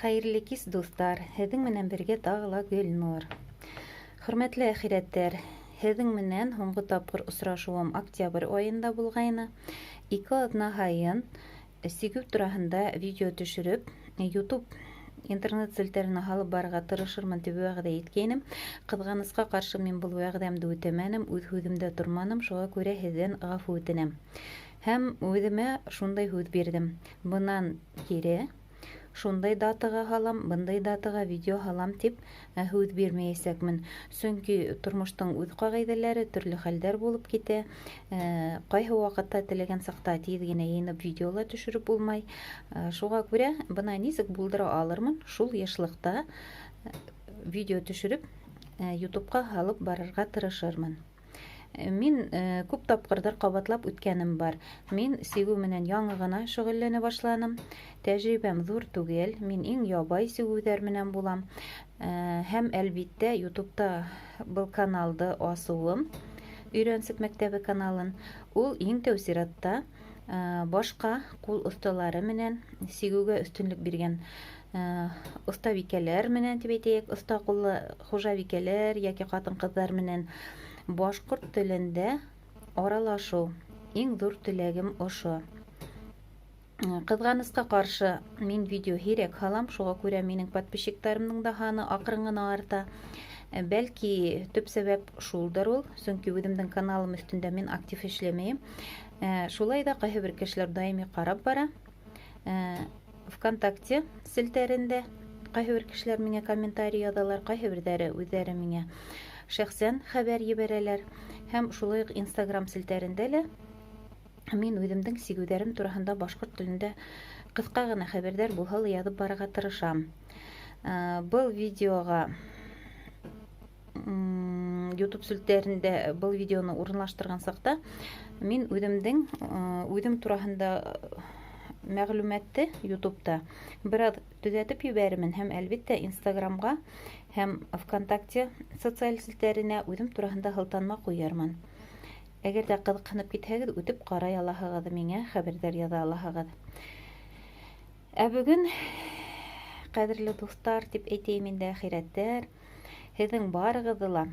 Хәйерле кис, дуҫтар! Һеҙҙең менән бергә тағы ла Гөлнур. Хөрмәтле әхирәттәр, һеҙҙең менән һуңғы тапҡыр осрашыуым октябрь айында булғайны. 2 аҙна һайын сигеү тураһында видео төшөрөп, YouTube интернет селтәренә һалып барырға тырышырмын тип вәғәҙә иткәйнем. Ҡыҙғанысҡа ҡаршы, мин был вәғәҙәмде үтәмәнем, үҙ һүҙемдә торманым, шуға күрә һеҙҙән ғәфү үтенәм. Һәм үҙемә шундай һүҙ бирҙем. Бынан кире шундай датаға һалам, бындай датаға видео һалам тип һүҙ бирмәйәсәкмен. Сөнки тормоштоң үҙ ҡағиҙәләре, төрлө хәлдәр булып китә. Ҡайһы ваҡытта теләгән саҡта тиҙ генә йыйынып видеола төшөрөп булмай. Шуға күрә бына нисек булдыра алырмын, шул йышлыҡта видео төшөрөп YouTubeға һалып барырға тырышырмын. Мин күп тапҡырҙар ҡабатлап үткәнем бар. Мин сигеү менән яңы ғына шөғөлләнә башланым. Тәжрибәм ҙур түгел. Мин иң ябай сигеүҙәр менән булам. Һәм әлбиттә YouTubeта был каналды асыуым, Өйрәнсек мәктәбе каналын, ул иң тәү сиратта башҡа ҡул оҫталары менән сигеүгә өҫтөнлөк биргән оҫтабикәләр менән тип әйтәйек, оҫта ҡуллы хужабикәләр йәки ҡатын-ҡыҙҙар менән башҡорт телендә аралашыу. Иң ҙур теләгем ошо. Ҡыҙғанысҡа ҡаршы, мин видео һирәк һалам, шуға күрә минең подписчиктарымдың да һаны аҡрын ғына арта. Бәлки төп сәбәп шулдыр ул, сөнки үҙемдең каналым өҫтөндә мин актив эшләмәйем. Шулай ҙа ҡайһы бер кешеләр даими ҡарап бара. ВКонтакте селтәрендә ҡайһы бер кешеләр миңә комментарий яҙалар, ҡайһы берҙәре үҙҙәре миңә шәхсән хәбәр ебәрәләр. Һәм шулай уҡ Инстаграм селтәрендә лә мин үҙемдең сигеүҙәрем тураһында башҡорт телендә ҡыҫҡа ғына хәбәрҙәр булһа ла яҙып барырға тырышам. Был видеоға YouTube селтәрендә был видеоны урынлаштырған саҡта мин үҙемдең үҙем тураһында мәғлүмәтте YouTubeта бер аҙ төҙәтеп ебәрермен һәм әлбиттә Инстаграмға һәм ВКонтакте социаль селтәренә үҙем тураһында һылтанма ҡуйырмын. Әгәр ҙә ҡыҙыҡһынып китһәгеҙ, үтеп ҡарай алаһығыҙ, миңә хәбәрҙәр яҙа алаһығыҙ. Ә бөгөн, ҡәҙерле дуҫтар, тип әйтәйем инде, әхирәттәр, һеҙҙең барығыҙҙы ла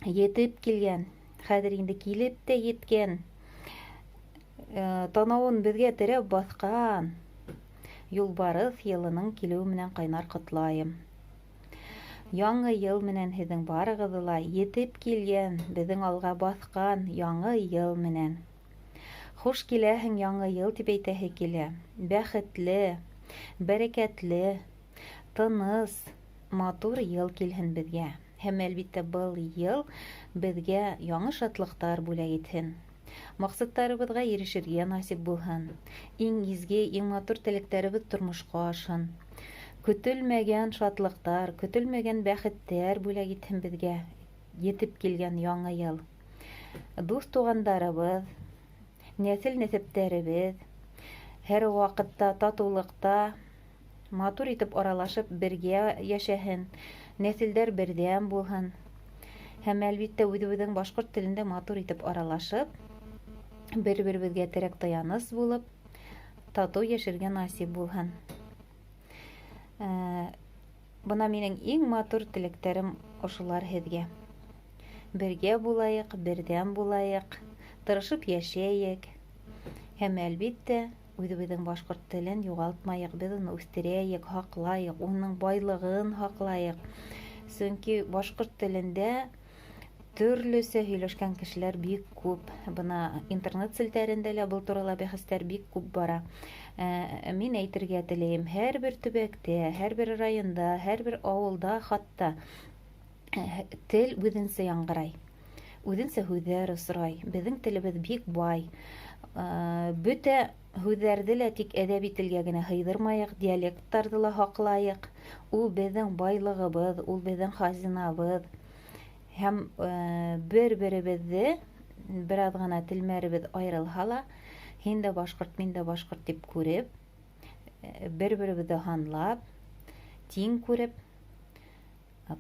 етеп килгән, хәҙер инде килеп тә еткән, танауын беҙгә терәп баҫҡан юлбарыҫ йылының килеүе менән ҡайнар ҡотлайым. Яңы йыл менән һеҙҙең барығыҙҙы ла етеп килгән, беҙҙең алға баҫҡан яңы йыл менән. Хуш киләһең, яңы йыл, тип әйтәһе килә. Бәхетле, бәрәкәтле, тыныс, матур йыл килһен беҙгә. Һәм әлбиттә был йыл беҙгә яңы шатлыҡтар бүләк итһен. Маҡсаттарыбыҙға ирешергә насип булһын. Иң изге, иң матур теләктәребеҙ тормошҡа ашһын. Көтөлмәгән шатлыҡтар, көтөлмәгән бәхеттәр бүләк итһен беҙгә етеп килгән яңы йыл. Дуҫ туғандарыбыҙ, нәҫел нәҫәптәребеҙ һәр ваҡытта татыулыҡта матур итеп аралашып бергә йәшәһен, нәҫелдәр берҙәм булһын. Һәм әлбиттә үҙебеҙҙең башҡорт телендә матур итеп аралашып, бер-беребеҙгә терәк таяныс булып, татыу йәшәргә насип булһын. Бына минең иң матур теләктәрем ошолар һеҙгә. Бергә булайыҡ, берҙәм булайыҡ, тырышып йәшәйек. Һәм әлбиттә үҙебеҙҙең башҡорт телен юғалтмайыҡ, беҙ уны үҫтерәйек, һаҡлайыҡ, уның байлығын һаҡлайыҡ. Сөнки башҡорт телендә төрлөсә һөйләшкән кешеләр бик күп. Бына интернет селтәрендә лә был турала бәхәстәр бик күп бара. Мин әйтергә теләйем, һәр бер төбәктә, һәр бер районда, һәр бер ауылда хатта тел үҙенсә яңғырай, үҙенсә һүҙҙәр осрай. Беҙҙең телебеҙ бик бай. Бөтә һүҙҙәрҙе лә тик әҙәби телгә генә һыйҙырмайыҡ, диалекттарҙы ла һаҡлайыҡ. Ул беҙҙең байлығыбыҙ, ул беҙҙең хазинабыҙ. Һәм бер-беребеҙҙе бер аҙ ғына телмәребеҙ айырылһа ла, һин дә башҡорт, мин дә башҡорт тип күреп, бер-беребеҙҙе һанлап, тиң күреп,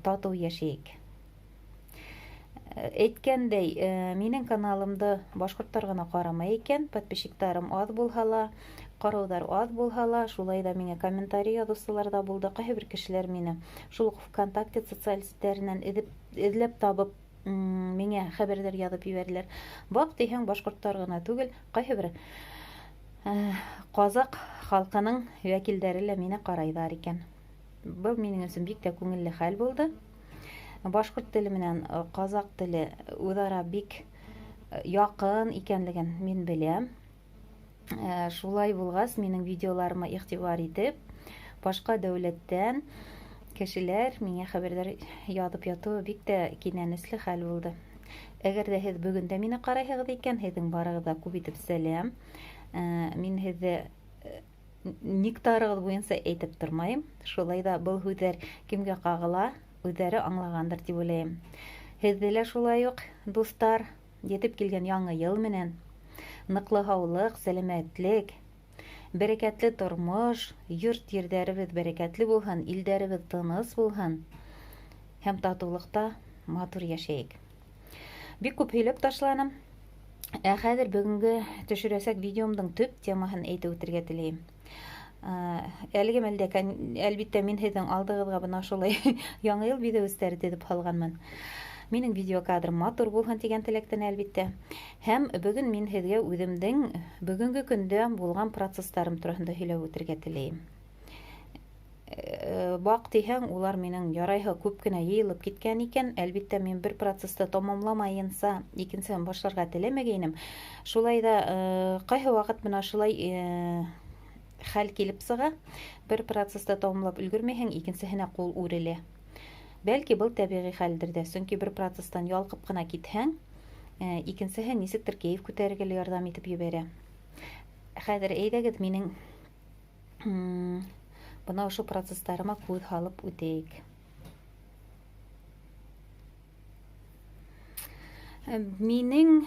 татыу йәшәйек. Әйткәндәй, минең каналымды башҡорттар ғына ҡарамай икән, подписчиктарым аҙ булһа ла, Ҡарауҙар аҙ булһа ла, шулай ҙа миңә комментарий яҙыусылар ҙа булды. Ҡайһы бер кешеләр мине шул уҡ ВКонтакте социаль селтәренән эҙләп табып, миңә хәбәрҙәр яҙып ебәрҙеләр. Баҡ тиһәң, башҡорттар ғына түгел, ҡайһы бер ҡаҙаҡ халҡының вәкилдәре лә мине ҡарайҙар икән. Был минең өсөн бик тә күңелле хәл булды. Башҡорт теле менән ҡаҙаҡ теле үҙ-ара бик яҡын икәнлеген мин беләм. Шулай булғас, минең видеоларыма иғтибар итеп, башҡа дәүләттән кешеләр миңә хәбәрҙәр яҙып ятыуы бик тә кинәнесле хәл булды. Әгәр ҙә һеҙ бөгөн дә мине ҡарайһығыҙ икән, һеҙҙең барығыҙға күп итеп сәләм. Мин һеҙҙе никтарығыҙ буйынса әйтеп тормайым. Шулай ҙа был һүҙҙәр кемгә ҡағыла, үҙҙәре аңлағандыр тип уйлайым. Һеҙҙе лә шулай уҡ, дуҫтар, етеп килгән яңы йыл менән ныҡлы һаулыҡ, сәләмәтлек, бәрәкәтле тормош, йорт ерҙәребеҙ бәрәкәтле булһын, илдәребеҙ тыныс булһын һәм татыулыҡта матур йәшәйек. Бик күп һөйләп ташланым. Ә хәҙер бөгөнгө төшөрәсәк видеомдың төп темаһын әйтеп үтергә теләйем. Әлеге мәлдә, әлбиттә, мин һеҙҙең алдығыҙға бына шулай яңы йыл биҙәүестәре теҙеп һалғанмын. Минең видеокадрым матур булһын тигән теләктән, әлбиттә. Һәм бөгөн мин һеҙгә үҙемдең бөгөнгө көндә булған процесстарым тураһында һөйләп үтергә теләйем. Баҡ тиһәң, улар минең ярайһы күп кенә йыйылып киткән икән. Әлбиттә, мин бер процессты тамамламайынса икенсеһен башларға теләмәгәйнем. Шулай ҙа ҡайһы ваҡыт бына шулай хәл килеп сыға. Бер процессты тамамлап өлгөрмәйһең, икенсеһенә ҡул үрелә. Бәлки был тәбиғи хәлдер ҙә, сөнки бер процесстан ялҡып ҡына китһәң, икенсеһе нисектер кәйеф күтәрергә лә ярҙам итеп ебәрә. Хәҙер әйҙәгеҙ минең бына ошо процесстарыма күҙ һалып үтәйек. Минең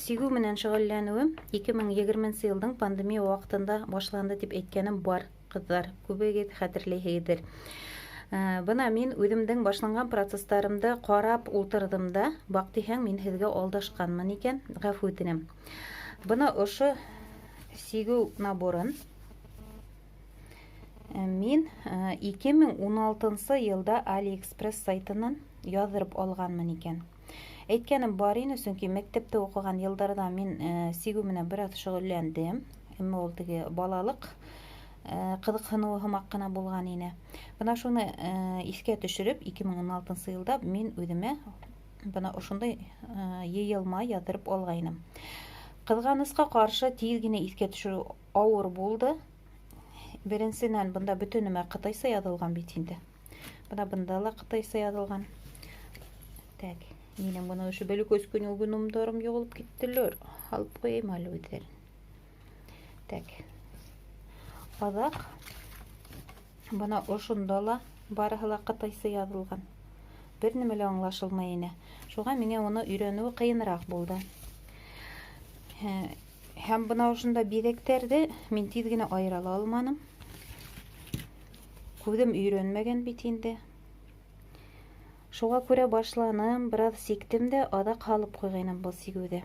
сигеү менән шөғөлләнеүем 2020 йылдың пандемия ваҡытында башланды тип әйткәнем бар, ҡыҙҙар, күбегеҙ хәтерләйһегеҙҙер. Бына мин үҙемдең башланған процесстарымды ҡарап ултырҙым да, баҡ тиһәң, мин һеҙгә алдашҡанмын икән, ғәфү үтенәм. Бына ошо сигеү наборын мин 2016 йылда AliExpress сайтынан яҙҙырып алғанмын икән. Әйткәнем бар ине, сөнки мәктәптә уҡыған йылдарҙа мин сигеү менән бер аҙ шөғөлләндем. Әммә ул теге балалыҡ ҡыҙыҡһыныуы һымаҡ ҡына булған ине. Бына шуны иҫкә төшөрөп, 2016 йылда мин үҙемә бына ошондай йыйылма яҙҙырып алғайным. Ҡыҙғанысҡа ҡаршы, тиҙ генә иҫкә төшөрөү ауыр булды. Беренсенән, бында бөтә нәмә ҡытайса яҙылған бит инде. Бына бында ла ҡытайса яҙылған. Так, минең бына ошо бәләкәс кенә гномдарым юғалып киттеләр. Алып ҡуйайым әле үҙҙәрен. Так. Аҙаҡ бына ошонда ла барыһы ла ҡытайса яҙылған. Бер нәмә лә аңлашылмай ине. Шуға миңә уны өйрәнеүе ҡыйыныраҡ булды. Һәм бына ошонда биҙәктәрҙе мин тиҙ генә айыра ла алманым. Күҙем өйрәнмәгән бит инде. Шуға күрә башланым, бер аҙ сиктем дә, аҙаҡ һалып ҡуйғайным был сигеүҙе.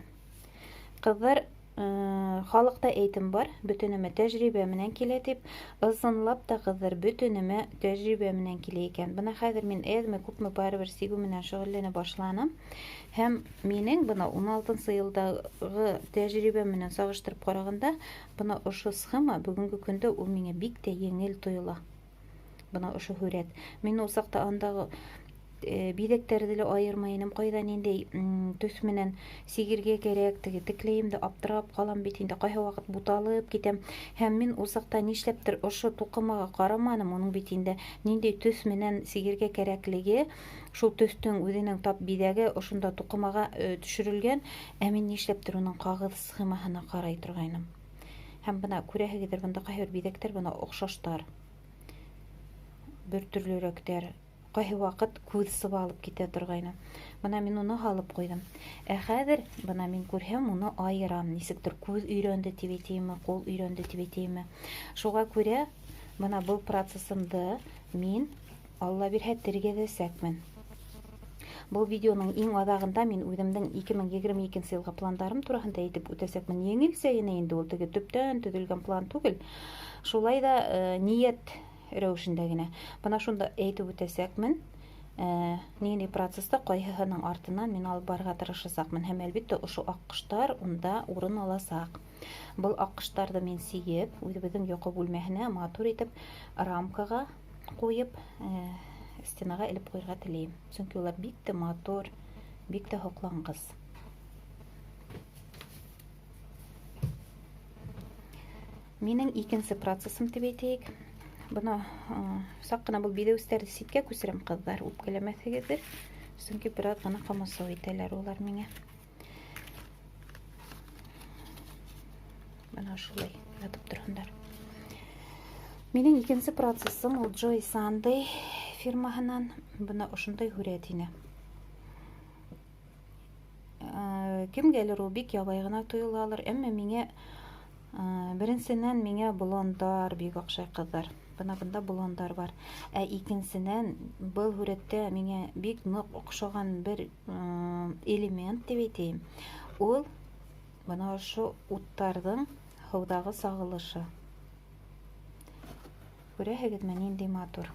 Ҡыҙҙар, халыҡта әйтем бар, бөтә нәмә тәжрибә менән килә тип. Ысынлап та, ҡыҙҙар, бөтә нәмә тәжрибә менән килә икән. Бына хәҙер мин әҙме күпме барыбер сигеү менән шөғөлләнә башланым. Һәм минең бына 16 йылдағы тәжрибә менән сағыштырып ҡарағанда, бына ошо схема бөгөнгө көндә ул миңә бик тә еңел тойола. Бына ошо һүрәт. Мин ул саҡта андағы биҙәктәрҙе лә айырмай инем, ҡайҙа ниндәй төҫ менән сигергә кәрәк, теге текләйем дә аптырап ҡалам бит инде, ҡайһы ваҡыт буталып китәм. Һәм мин ул саҡта нишләптер ошо туҡымаға ҡараманым, уның бит инде ниндәй төҫ менән сигергә кәрәклеге, шул төҫтөң үҙенең тап биҙәге ошонда туҡымаға төшөрөлгән, ә мин нишләптер уның ҡағыҙ схемаһына ҡарай торғайным. Һәм бына күрәһегеҙҙер, бында ҡайһы бер биҙәктәр бына оҡшаштар, бер төрлөрәктәр. Ҡайһы ваҡыт күҙ сыбалып китә торғайны. Бына мин уны һалып ҡуйҙым. Ә хәҙер бына мин күрһәм, уны айырам. Нисектер күҙ өйрәнде тип әйтәйемме, ҡул өйрәнде тип әйтәйемме. Шуға күрә бына был процессымды мин, Алла бирһә, тергеҙәсәкмен. Был видеоның иң аҙағында мин үҙемдең 2022 йылғы пландарым тураһында әйтеп үтәсәкмен. Еңелсә генә инде ул, теге төптән төҙөлгән план түгел. Шулай да ниәт рәүешендә генә. Бына шунда әйтеп үтәсәкмен. Ниндәй процесста ҡайһыһының артынан мин алып барырға тырышасаҡмын. Һәм әлбиттә ошо аҡҡоштар унда урын аласаҡ. Был аҡҡоштарҙы мин сигеп, үҙебеҙҙең йоҡо бүлмәһенә матур итеп рамкаға ҡуйып, стенаға элеп ҡуйырға теләйем. Сөнки улар бик тә матур, бик тә һоҡланғыс. Минең икенсе процессым тип әйтәйек. Бына саҡ ҡына был биҙәүестәрҙе ситкә күсерәм, ҡыҙҙар, үпкәләмәҫһегеҙҙер. Сөнки бер аҙ ғына ҡамасау итәләр улар миңә. Бына шулай ятып торһондар. Минең икенсе процессым ул Joy Sunday фирмаһынан. Бына ошондай һүрәт ине. Кемгәлер ул бик ябай ғына тойолалыр, әммә миңә беренсенән миңә болондар бик оҡшай, ҡыҙҙар. Бына бында болондар бар. Ә икенсенән был һүрәттә миңә бик ныҡ оҡшаған бер элемент тип әйтәйем. Ул бына ошо уттарҙың һыуҙағы сағылышы. Күрәһегеҙме, ниндәй матур?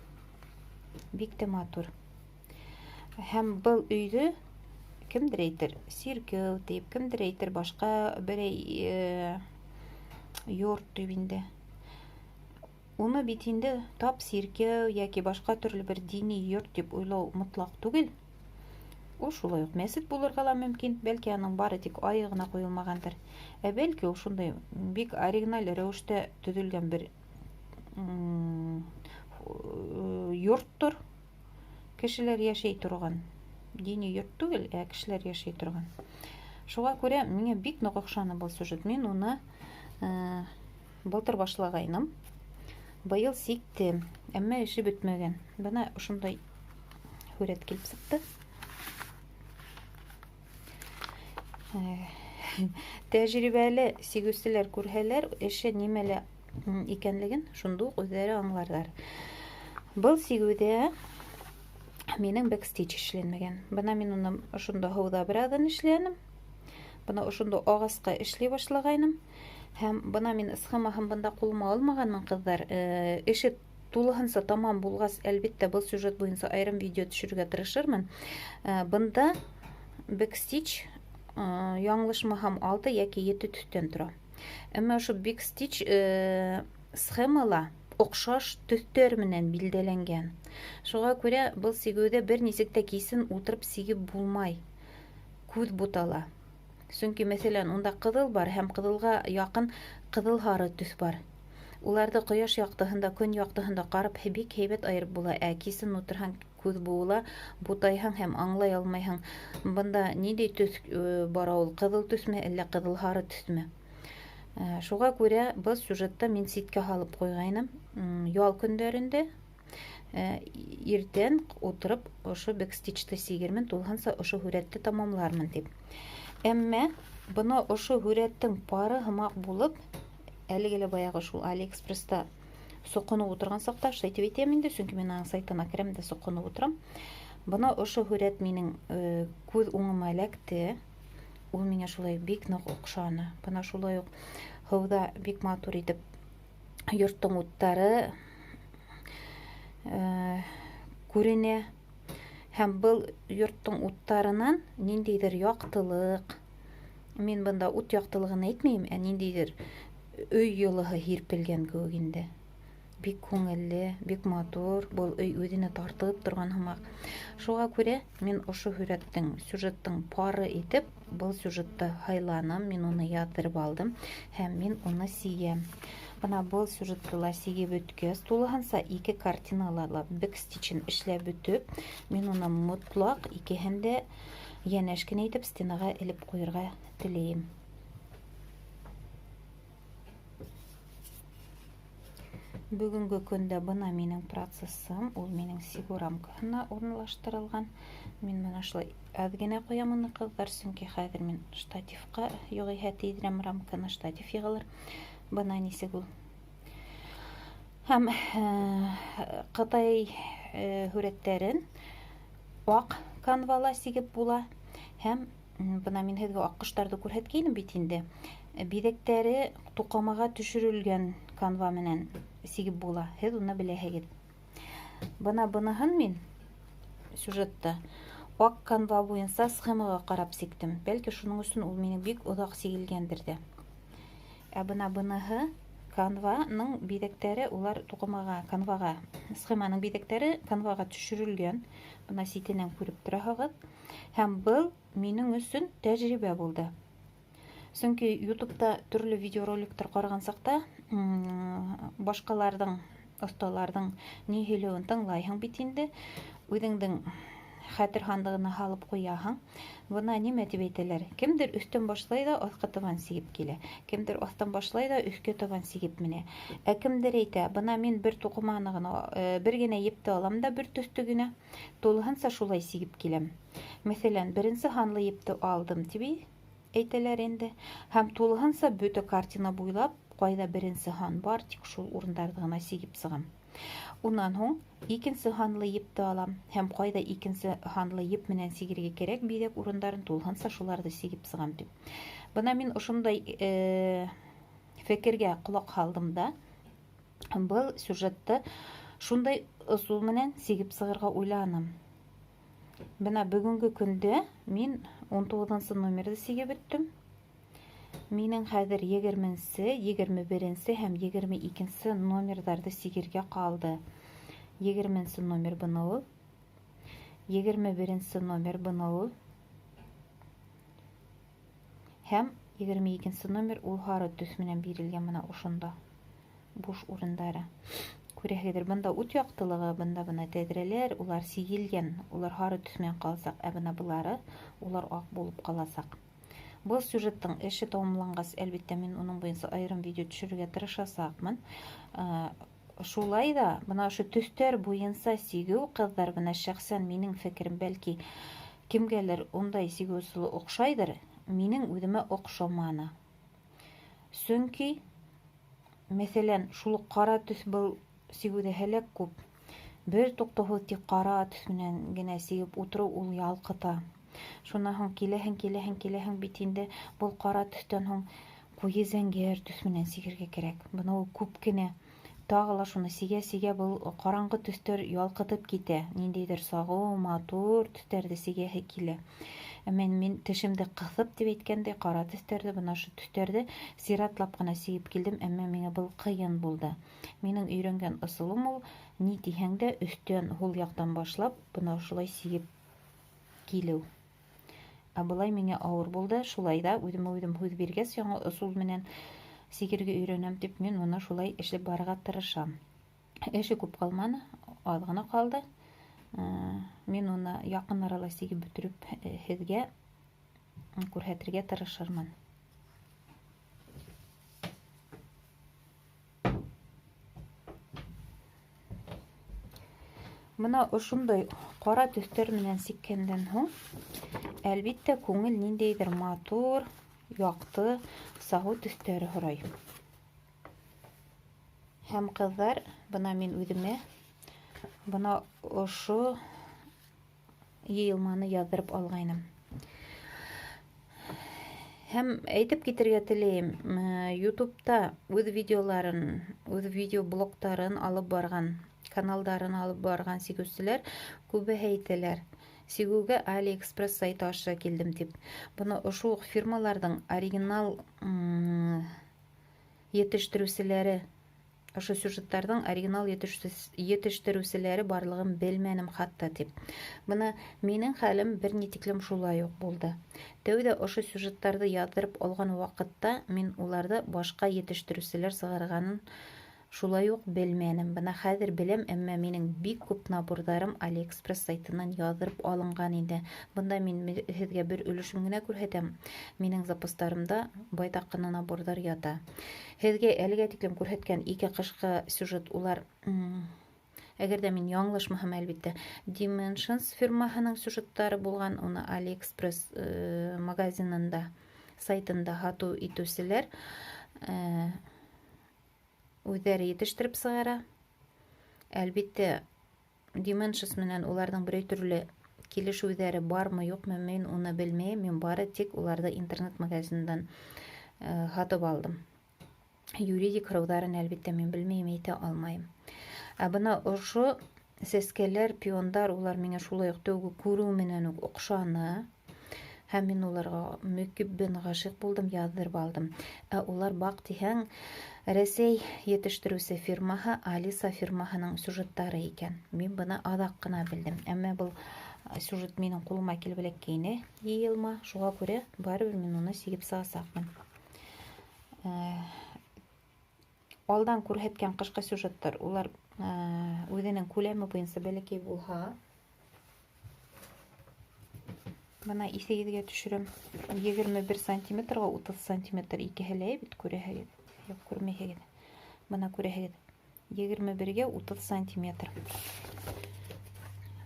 Бик тә матур. Һәм был өйҙө кемдер әйтер сиркәү тип, кемдер әйтер башҡа берәй йорт тип инде. Уны бит инде тап сиркәү йәки башҡа төрлө бер дини йорт тип уйлау мотлаҡ түгел. Ул шулай уҡ мәсет булырға ла мөмкин, бәлки аның бары тик айы ғына ҡуйылмағандыр. Ә бәлки ул шундай бик оригиналь рәүештә төҙөлгән бер йорттор. Кешеләр йәшәй торған. Дини йорт түгел, ә кешеләр йәшәй торған. Шуға күрә миңә бик ныҡ оҡшаны был сюжет. Мин уны былтыр башлағайным. Быйыл сиктем, әммә эше бөтмәгән. Бына ошондай һүрәт килеп сыҡты. Тәжрибәле сигеүселәр күрһәләр, эше нимәлә икәнлеген шунда уҡ үҙҙәре аңларҙар. Был сигеүҙә минең бэкстич эшләнмәгән. Бына мин уны ошонда һыуҙа бер аҙын эшләнем. Бына ошонда ағасҡа эшләй башлағайным. Һәм бына мин схемаһын бында ҡулыма алмағанмын, ҡыҙҙар. Эше тулыһынса тамам булғас, әлбиттә, был сюжет буйынса айырым видео төшөрөргә тырышырмын. Бында бэкстич яңлышмаһам 6 йәки 7 төҫтән тора. Әммә ошо бэкстич схемала оҡшаш төҫтәр менән билдәләнгән. Шуға күрә был сигеүҙә бер нисек тә кисен ултырып сигеп булмай. Күҙ бутала. Сөнки, мәҫәлән, унда ҡыҙыл бар һәм ҡыҙылға яҡын ҡыҙыл һары төҫ бар. Уларҙы ҡояш яҡтыһында, көн яҡтыһында ҡарап бик һәйбәт айырып була. Ә кисен ултырһаң, күҙ быуыла, бутайһың һәм аңлай алмайһың. Бында ниндәй төҫ бара ул? Ҡыҙыл төҫмө, әллә ҡыҙыл һары төҫмө? Шуға күрә был сюжетты мин ситкә һалып ҡуйғайным. Ял көндәрендә иртән ултырып ошо бэкстичты сигермен, тулыһынса ошо һүрәтте тамамлармын тип. Әммә бына ошо һүрәттең пары һымаҡ булып, әлеге лә баяғы шул Алиэкспресста соҡоноп ултырған саҡта, шулай тип әйтәм инде, сөнки мин аның сайтына керәм дә соҡоноп ултырам. Бына ошо һүрәт минең күҙ уңыма эләкте. Ул миңә шулай бик ныҡ оҡшаны. Бына шулай уҡ һыуҙа бик матур итеп йорттоң уттары күренә. Һәм был йорттоң уттарынан ниндәйҙер яҡтылыҡ, мин бында ут яҡтылығын әйтмәйем, ә ниндәйҙер өй йылыһы һирпелгән кеүек инде. Бик күңелле, бик матур, был өй үҙенә тартып торған һымаҡ. Шуға күрә мин ошо һүрәттең, сюжеттың пары итеп был сюжетты һайланым, мин уны яҙҙырып алдым һәм мин уны сигәм. Бына был сюжетты ла сигеп бөткәс, тулыһынса ике картинала ла бэкстичен эшләп бөтөп, мин уны мотлаҡ икеһен дә йәнәш кенә итеп стенаға элеп ҡуйырға теләйем. Бөгөнгө көндә бына минең процессым, ул минең сигеү рамкаһына урынлаштырылған. Мин бына шулай әҙ генә ҡуям уны, ҡыҙҙар, сөнки хәҙер мин штативҡа юғиһә тейҙерәм рамканы, штатив йығылыр. Бына нисек ул. Һәм ҡытай һүрәттәрен аҡ канвала сигеп була. Һәм бына мин һеҙгә аҡҡоштарҙы күрһәткәйнем бит инде. Биҙәктәре туҡымаға төшөрөлгән канва менән сигеп була. Һеҙ уны беләһегеҙ. Бына быныһын мин сюжетта аҡ канва буйынса схемаға ҡарап сиктем. Бәлки шуның өсөн ул минең бик оҙаҡ сигелгәндер ҙә. Ә бына быныһы канваның биҙәктәре, улар туҡымаға, канваға, схеманың биҙәктәре канваға төшөрөлгән. Бына ситенән күреп тораһығыҙ. Һәм был минең өсөн тәжрибә булды. Сөнки YouTube'та төрлө видеороликтар ҡараған саҡта башҡаларҙың, оҫталарҙың ни һөйләүен тыңлайһың бит инде. Үҙеңдең хәтер һандығына һалып ҡуяһың. Бына нимә тип әйтәләр? Кемдер өҫтән башлай ҙа аҫҡа табан сигеп килә. Кемдер аҫтан башлай ҙа өҫкә табан сигеп менә. Ә кемдер әйтә, бына мин бер туҡыманы ғына, бер генә епте алам да бер төҫтө генә, тулыһынса шулай сигеп киләм. Мәҫәлән, беренсе һанлы епте алдым тип әйтәләр инде. Һәм тулыһынса бөтә картина буйлап, ҡайҙа беренсе һан бар, тик шул урындарҙы ғына сигеп сығам. Унан һуң икенсе һанлы епте алам һәм ҡайҙа икенсе һанлы еп менән сигергә кәрәк биҙәк урындарын тулыһынса шуларҙы сигеп сығам тип. Бына мин ошондай фекергә ҡолаҡ һалдым да, был сюжетты шундай ысул менән сигеп сығырға уйланым. Бына бөгөнгө көндә мин 19-нсы номерҙы сигеп бөттөм. Минең хәҙер егерменсе, егерме беренсе һәм егерме икенсе номерҙарҙы сигергә ҡалды. Егерменсе номер бына ул. Егерме беренсе номер бына ул. Һәм егерме икенсе номер ул һары төҫ менән бирелгән бына ошонда. Буш урындары. Күрәһегеҙҙер, бында ут яҡтылығы, бында бына тәҙрәләр, улар сигелгән, улар һары төҫ менән ҡаласаҡ, ә бына былары, улар аҡ булып ҡаласаҡ. Был сюжеттың эше тамамланғас, әлбиттә, мин уның буйынса айырым видео төшөрөргә тырышасаҡмын. Шулай ҙа, бына ошо төҫтәр буйынса сигеү, ҡыҙҙар, бына шәхсән минең фекерем, бәлки кемгәлер ундай сигеү ысулы оҡшайҙыр, минең үҙемә оҡшаманы. Сөнки, мәҫәлән, шул уҡ ҡара төҫ был сигеүҙә һәләк күп. Бер туҡтауһыҙ тик ҡара төҫ менән генә сигеп ултырыу ул ялҡыта. Шунан һуң киләһең, киләһең, киләһең бит инде был ҡара төҫтән һуң ҡуйы зәңгәр төҫ менән сигергә кәрәк. Бына ул күп кенә. Тағы ла шуны сигә-сигә был ҡараңғы төҫтәр ялҡытып китә. Ниндәйҙер сағыу, матур төҫтәрҙе сигәһе килә. Әммә мин тешемде ҡыҫып тип әйткәндәй ҡара төҫтәрҙе, бына ошо төҫтәрҙе сиратлап ҡына сигеп килдем, әммә миңә был ҡыйын булды. Минең өйрәнгән ысулым ул, ни тиһәң дә, өҫтән һул яҡтан башлап, бына ошолай сигеп килеү. Ә былай миңә ауыр булды, шулай ҙа үҙемә үҙем һүҙ биргәс, яңы ысул менән сигергә өйрәнәм тип, мин уны шулай эшләп барырға тырышам. Эше күп ҡалманы, аҙ ғына ҡалды. Мин уны яҡын арала сигеп бөтөрөп, һеҙгә күрһәтергә тырышырмын. Бына ошондай ҡара төҫтәр менән сиккәндән һуң, әлбиттә, күңел ниндәйҙер матур, яҡты, сағыу төҫтәре һорай. Һәм ҡыҙҙар, бына мин үҙемә бына ошо йыйылманы яҙҙырып алғайным. Һәм әйтеп китергә теләйем, YouTube'та үҙ видеоларын, үҙ видеоблогтарын алып барған, каналдарын алып барған сигеүселәр күбеһе әйтәләр, сигеүгә AliExpress сайты аша килдем тип. Бына ошо уҡ фирмаларҙың оригинал етештереүселәре, ошо сюжеттарҙың оригинал етештереүселәре барлығын белмәнем хатта тип. Бына минең хәлем бер ни тиклем шулай уҡ булды. Тәүҙә ошо сюжеттарҙы яҙҙырып алған ваҡытта мин уларҙы башҡа етештереүселәр сығарғанын шулай уҡ белмәнем. Бына хәҙер беләм, әммә минең бик күп наборҙарым AliExpress сайтынан яҙҙырып алынған инде. Бында мин һеҙгә бер өлөшөн генә күрһәтәм. Минең запастарымда байтаҡ ҡына наборҙар ята. Һеҙгә әлегә тиклем күрһәткән ике ҡышҡы сюжет улар, әгәр ҙә мин яңылышмаһам, әлбиттә, Dimensions фирмаһының сюжеттары булған, уны AliExpress магазинында, сайтында һатыу итеүселәр үҙҙәре етештереп сығара. Әлбиттә, Dimensions менән уларҙың берәй төрлө Килешеүҙәре бармы, юҡмы, мин уны белмәйем. Мин бары тик уларҙы интернет-магазиндан һатып алдым. Юридик һорауҙарын, әлбиттә, мин белмәйем, әйтә алмайым. Ә бына ошо сәскәләр, пиондар, улар миңә шулай уҡ тәүге күреү менән үк оҡшаны. Һәм мин уларға мөкиббән ғашиҡ булдым, яҙҙырып алдым. Ә улар, баҡ тиһәң, Рәсәй етештереүсе фирмаһы Алиса фирмаһының сюжеттары икән. Мин быны аҙаҡ ҡына белдем. Әммә был сюжет минең ҡулыма килеп эләккәйне, йыйылма. Шуға күрә барыбер мин уны сигеп сығасаҡмын. Алдан күрһәткән ҡышҡы сюжеттар, улар үҙенең күләме буйынса бәләкәй булһа, бына иҫегеҙгә төшөрөм, 21 сантиметрға 30 сантиметр икеһе лә бит, күрәһегеҙ, юҡ, күрмәйһегеҙ. Бына күрәһегеҙ, 21-гә 30 сантиметр.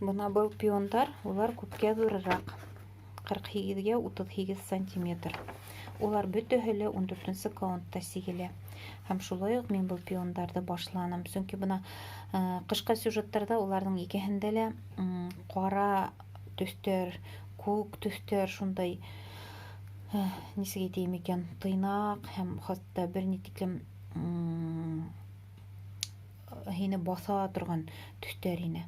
Бына был пиондар, улар күпкә ҙурыраҡ, 48-гә 38 сантиметр. Улар бөтәһе лә 14-нсө каунтта сигелә. Һәм шулай уҡ мин был пиондарҙы башланым. Сөнки бына ҡышҡы сюжеттарҙа уларҙың икеһендә лә ҡара төҫтәр, күк төҫтәр, шундай, нисек әйтәйем икән, тыйнаҡ һәм хатта бер ни тиклем һине баҫа торған төҫтәр ине.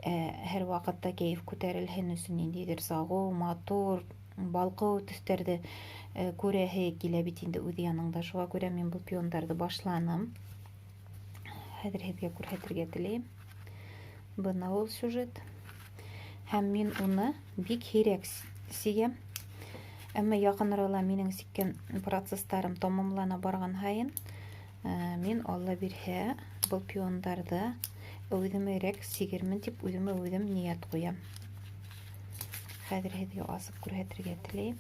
Һәр ваҡытта кәйеф күтәрелһен өсөн ниндәйҙер сағыу, матур, балҡыу төҫтәрҙе күрәһе килә бит инде үҙ яныңда. Шуға күрә мин был пиондарҙы башланым. Хәҙер һеҙгә күрһәтергә теләйем. Бына ул сюжет. Һәм мин уны бик һирәк сигәм. Әммә яҡын арала минең сиккән процесстарым тамамлана барған һайын, мин, Алла бирһә, был пиондарҙы үҙемерәк сигермен тип үҙемә үҙем ниәт ҡуям. Хәҙер һеҙгә асып күрһәтергә теләйем.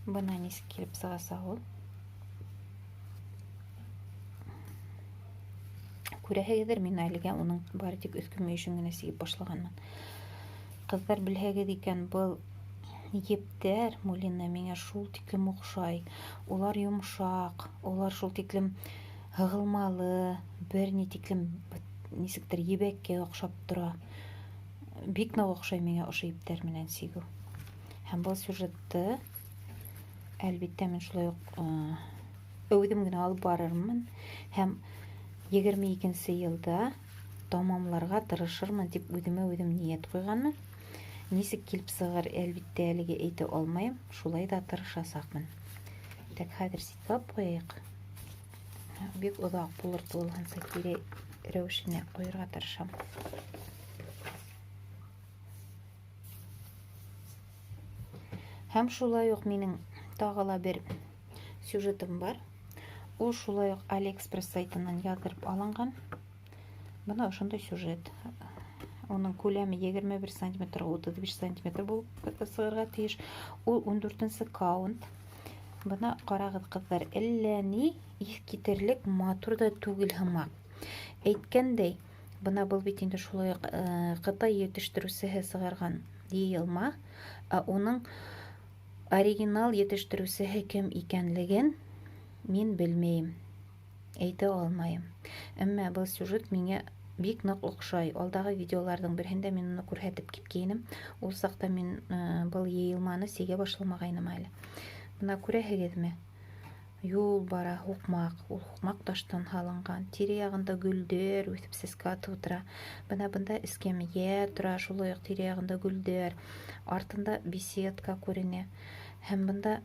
Бына нисек килеп сығаса ул. Күрәһегеҙҙер, мин әлегә уның бары тик өҫкө мөйөшөн генә сигеп башлағанмын. Ҡыҙҙар, белһәгеҙ икән, был ептәр мулина миңә шул тиклем оҡшай. Улар йомшаҡ, улар шул тиклем һығылмалы, бер ни тиклем нисектер ебәккә оҡшап тора. Бик ныҡ оҡшай миңә ошо ептәр менән сигеү. Һәм был сюжетты, әлбиттә, мин шулай уҡ үҙем генә алып барырмын һәм 22-нсе йылда тамамларға тырышырмын тип үҙемә үҙем ниәт ҡуйғанмын. Нисек килеп сығыр, әлбиттә, әлегә әйтә алмайым, шулай да тырышасаҡмын. Тик хәҙер ситлап ҡуйайыҡ. Бик оҙаҡ булыр, тулыһынса кире рәүешенә ҡуйырға тырышам. Һәм шулай уҡ минең тағы ла бер сюжетым бар. Ул шулай уҡ AliExpress сайтынан яҙҙырып алынған. Бына ошондай сюжет. Уның күләме 21 сантиметр, 35 сантиметр булып сығырға тейеш. Ул 14-нсе каунт. Бына ҡарағыҙ, ҡыҙҙар, әллә ни иҫ китерлек матур ҙа түгел һымаҡ. Әйткәндәй, бына был бит инде шулай уҡ Ҡытай етештереүсеһе сығарған йыйылма, ә уның оригинал етештереүсеһе кем икәнлеген мин белмәйем, әйтә алмайым. Әммә был сюжет миңә бик ныҡ оҡшай. Алдағы видеоларҙың береһендә мин уны күрһәтеп киткәйнем. Ул саҡта мин был йыйылманы сигә башламағайным әле. Бына күрәһегеҙме? Юл бара, һуҡмаҡ. Ул һуҡмаҡ таштан һалынған. Тирә-яғында гөлдәр үҫеп сәскә атып ултыра. Бына бында эскәмйә тора, шулай уҡ тирә-яғында гөлдәр. Артында беседка күренә. Һәм бында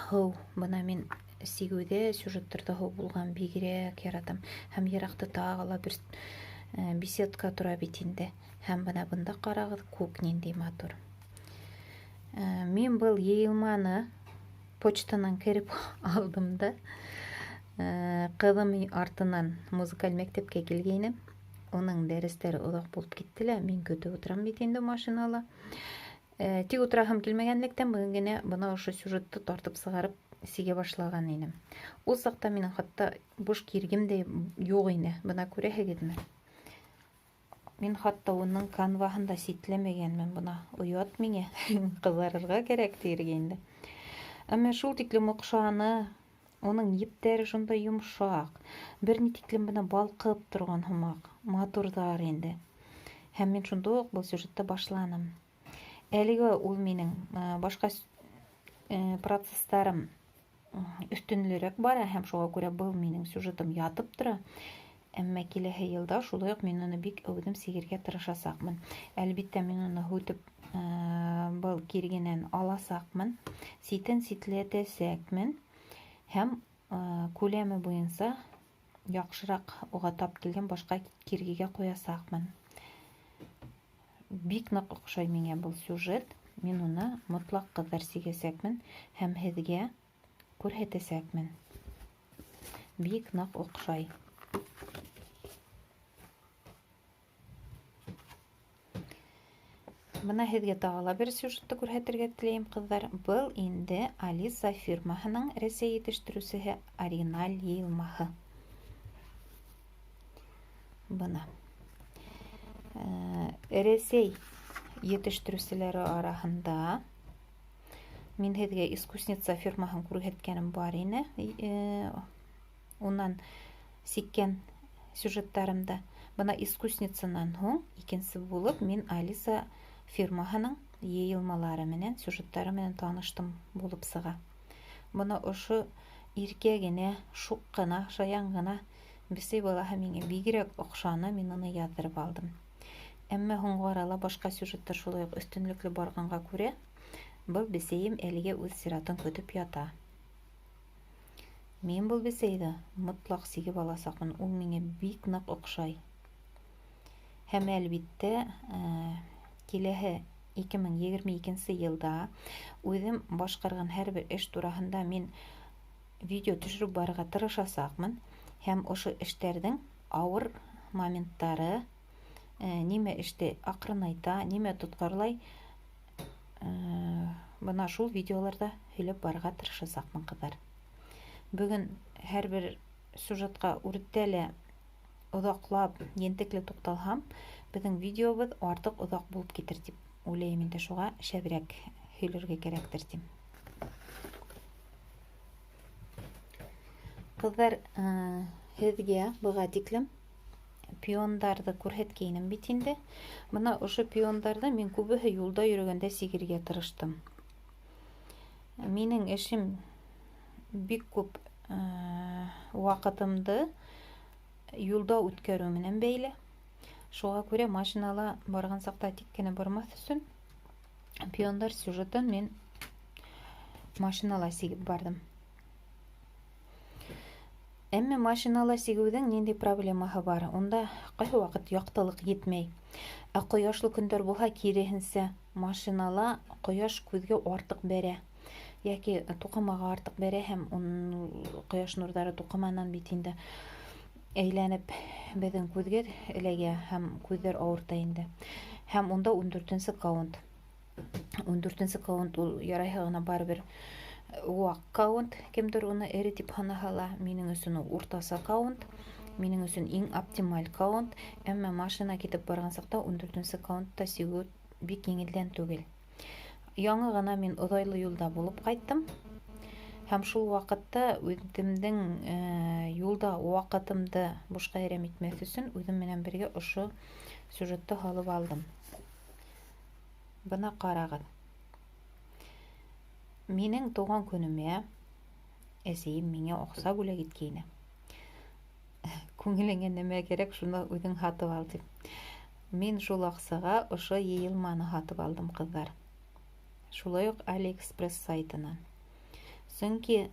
һыу. Бына мин сигеүҙә сюжеттарҙа һыу булған бигерәк яратам. Һәм йыраҡта тағы ла бер беседка тора бит инде. Һәм бына бында ҡарағыҙ, күк ниндәй матур. Мин был йыйылманы почтанан кереп алдым да. Ҡыҙым артынан музыкаль мәктәпкә килгәйнем. Уның дәрестәре оҙаҡ булып китте лә, мин көтөп ултырам бит инде машинала. Тик ултыраһым килмәгәнлектән бөгөн генә бына ошо сюжетты тартып сығарып сигә башлаған инем. Ул саҡта минең хатта буш киргем дә юҡ ине. Бына күрәһегеҙме? Мин хатта уның канваһын да ситләмәгәнмен. Бына оят миңә, ҡыҙарырға кәрәк тиергә инде. Әммә шул тиклем оҡшаны, Уның ептәре шундай йомшаҡ, бер ни тиклем бына балҡып торған һымаҡ, матурҙар инде. Һәм мин шунда уҡ был сюжетты башланым. Әлегә ул минең башҡа процесстарым өҫтөнлөрәк бара, һәм шуға күрә был минең сюжетым ятып тора. Әммә киләһе йылда шулай уҡ мин уны бик әүҙем сигергә тырышасаҡмын. Әлбиттә, мин уны һүтеп был киргенән аласаҡмын, ситен ситләтәсәкмен һәм күләме буйынса яҡшыраҡ уға тап килгән башҡа киргегә ҡуясаҡмын. Бик ныҡ оҡшай миңә был сюжет. Мин уны мотлаҡ, ҡыҙҙар, сигәсәкмен һәм һеҙгә күрһәтәсәкмен. Бик ныҡ оҡшай. Бына һеҙгә тағы ла бер сюжетты күрһәтергә теләйем, ҡыҙҙар. Был инде Алиса фирмаһының Рәсәй етештереүсеһе оригиналь йыйылмаһы. Бына. Рәсәй етештереүселәре араһында мин һеҙгә Искусница фирмаһын күрһәткәнем бар ине. Унан сиккән сюжеттарымда. Бына Искусницанан һуң икенсе булып мин Алиса фирмаһының йыйылмалары менән, сюжеттары менән таныштым булып сыға. Бына ошо иркә генә, шуҡ ҡына, шаян ғына бесәй балаһы миңә бигерәк оҡшаны, мин уны яҙҙырып алдым. Әммә һуңғы арала башҡа сюжеттар шулай уҡ өҫтөнлөклө барғанға күрә, был бесәйем әлегә үҙ сиратын көтөп ята. Мин был бесәйҙе мотлаҡ сигеп аласаҡмын, ул миңә бик ныҡ оҡшай. Һәм әлбиттә, киләһе 2022 йылда үҙем башҡарған һәр бер эш тураһында мин видео төшөрөп барырға тырышасаҡмын. Һәм ошо эштәрҙең ауыр моменттары, нимә эште аҡрынайта, нимә тотҡарлай, бына шул видеоларҙа һөйләп барырға тырышасаҡмын, ҡыҙҙар. Бөгөн һәр бер сюжетҡа үртә лә оҙаҡлап, ентекле туҡталһам, беҙҙең видеобыҙ артыҡ оҙаҡ булып китер тип уйлайым инде, шуға шәберәк һөйләргә кәрәктер тим. Ҡыҙҙар, һеҙгә быға тиклем пиондарҙы күрһәткәйнем бит инде. Бына ошо пиондарҙы мин күбеһе юлда йөрөгәндә сигергә тырыштым. Минең эшем бик күп ваҡытымды юлда үткәреү менән бәйле. Шуға күрә машинала барған саҡта тик кенә бармаҫ өсөн пиондар сюжетын мин машинала сигеп барҙым. Әммә машинала сигеүҙең ниндәй проблемаһы бар? Унда ҡайһы ваҡыт яҡтылыҡ етмәй. Ә ҡояшлы көндәр булһа, киреһенсә, машинала ҡояш күҙгә артыҡ бәрә йәки туҡымаға артыҡ бәрә, һәм ҡояш нурҙары туҡыманан бит инде әйләнеп беҙҙең күҙгә эләгә, һәм күҙҙәр ауырта инде. Һәм унда 14-нсе каунт. 14-нсе каунт ул ярайһы ғына барыбер ваҡ каунт, кемдер уны эре тип һанаһа ла, минең өсөн ул уртаса каунт, минең өсөн иң оптималь каунт. Әммә машина китеп барған саҡта 14-нсе каунтта сигеү бик еңелдән түгел. Яңы ғына мин оҙайлы юлда булып ҡайттым. Һәм шул ваҡытта үҙемдең юлда ваҡытымды бушҡа әрәм итмәҫ өсөн үҙем менән бергә ошо сюжетты һалып алдым. Бына ҡарағыҙ. Минең тыуған көнөмә әсәйем миңә аҡса бүләк иткәйне. Күңелеңә нәмә кәрәк, шуны үҙең һатып ал тип. Мин шул аҡсаға ошо йыйылманы һатып алдым, ҡыҙҙар. Шулай уҡ AliExpress сайтынан. Сөнки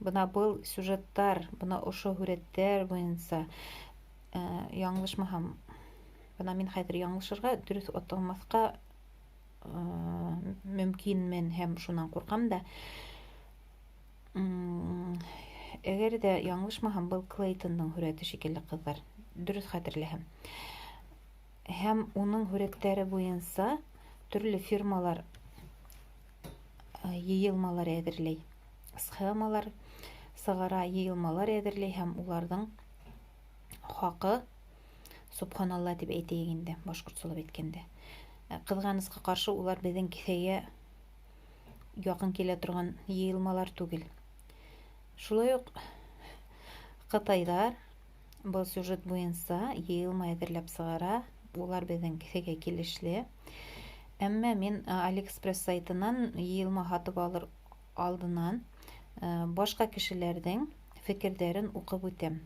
бына был сюжеттар, бына ошо һүрәттәр буйынса, яңылышмаһам, бына мин хәҙер яңылышырға, дөрөҫ аталмаҫҡа мөмкинмен һәм шунан ҡурҡам да. Әгәр ҙә яңылышмаһам, был Клейтондың һүрәте шикелле, ҡыҙҙар, дөрөҫ хәтерләһәм. Һәм уның һүрәттәре буйынса төрлө фирмалар йыйылмалар әҙерләй, схемалар сығара, йыйылмалар әҙерләй, һәм уларҙың хаҡы субханалла тип әйтәйек инде, башҡортсалап әйткәндә. Ҡыҙғанысҡа ҡаршы, улар беҙҙең кеҫәгә яҡын килә торған йыйылмалар түгел. Шулай уҡ ҡытайҙар был сюжет буйынса йыйылма әҙерләп сығара, улар беҙҙең кеҫәгә килешле. Әммә мин AliExpress сайтынан йыйылма һатып алыр алдынан башҡа кешеләрҙең фекерҙәрен уҡып үтәм.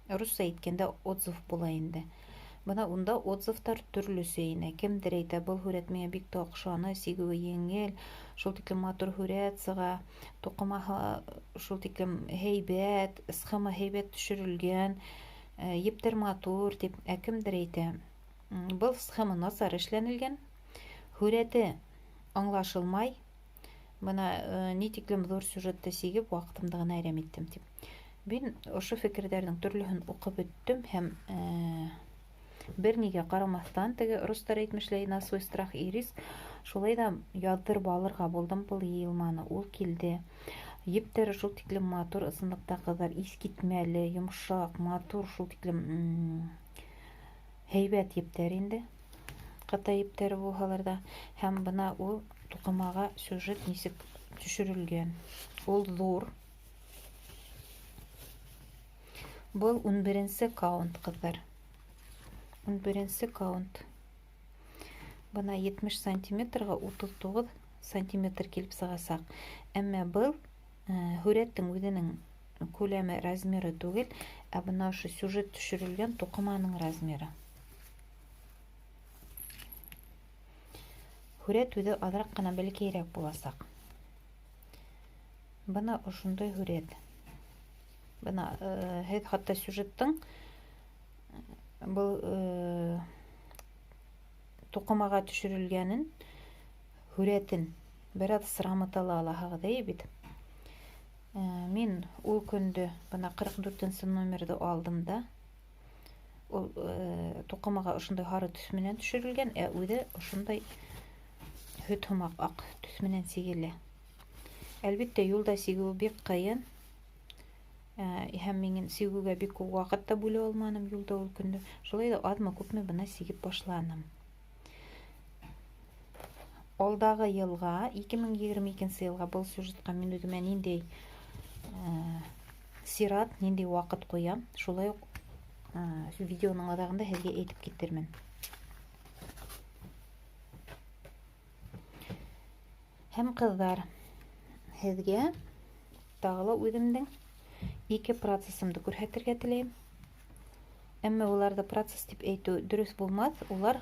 Русса әйткәндә отзыв була инде. Бына унда отзывтар төрлөсә ине. Кемдер әйтә, был һүрәт миңә бик тә оҡшаны, сигеүе еңел, шул тиклем матур һүрәт сыға, туҡымаһы шул тиклем һәйбәт, схема һәйбәт төшөрөлгән, ептәр матур тип. Ә кемдер әйтә, был схема насар эшләнелгән, һүрәте аңлашылмай, бына ни тиклем ҙур сюжетты сигеп, ваҡытымды ғына әрәм иттем тип. Мин ошо фекерҙәрҙең төрлөһөн уҡып бөттөм һәм бер нигә ҡарамаҫтан, теге рустар әйтмешләй, на свой страх и риск, шулай ҙа яҙҙырып алырға булдым был йыйылманы. Ул килде. Ептәре шул тиклем матур, ысынлыҡта, ҡыҙҙар, иҫ китмәле, йомшаҡ, матур, шул тиклем һәйбәт ептәр инде. Ҡытай ептәре булһалар ҙа. Һәм бына ул туҡымаға сюжет нисек төшөрөлгән. Ул ҙур. Был 11-нсе каунт, ҡыҙҙар. 11-нсе каунт. Бына 70 сантиметрға 39 сантиметр килеп сығасаҡ. Әммә был һүрәттең үҙенең күләме, размеры түгел, ә бына ошо сюжет төшөрөлгән туҡыманың размеры. Һүрәт үҙе аҙыраҡ ҡына бәләкәйерәк буласаҡ. Бына ошондай һүрәт. Бына һеҙ хатта сюжеттың был туҡымаға төшөрөлгәнен, һүрәтен бер аҙ срамыта ла алаһығыҙ, әйе бит. Мин ул көндө бына 44-нсе номерҙы алдым да. Ул туҡымаға ошондай һары төҫ менән төшөрөлгән, ә үҙе ошондай һөт һымаҡ аҡ төҫ менән сигелә. Әлбиттә, юлда сигеү бик ҡыйын. Һәм мин сигеүгә бик күп ваҡыт та бүлә алманым юлда ул көндө. Шулай ҙа аҙмы-күпме бына сигеп башланым. Алдағы йылға, 2022 йылға был сюжетҡа мин үҙемә ниндәй сират, ниндәй ваҡыт ҡуям, шулай уҡ видеоның аҙағында һеҙгә әйтеп китермен. Һәм ҡыҙҙар, һеҙгә тағы ла үҙемдең ике процессымды күрһәтергә теләйем. Әммә уларҙы процесс тип әйтеү дөрөҫ булмаҫ, улар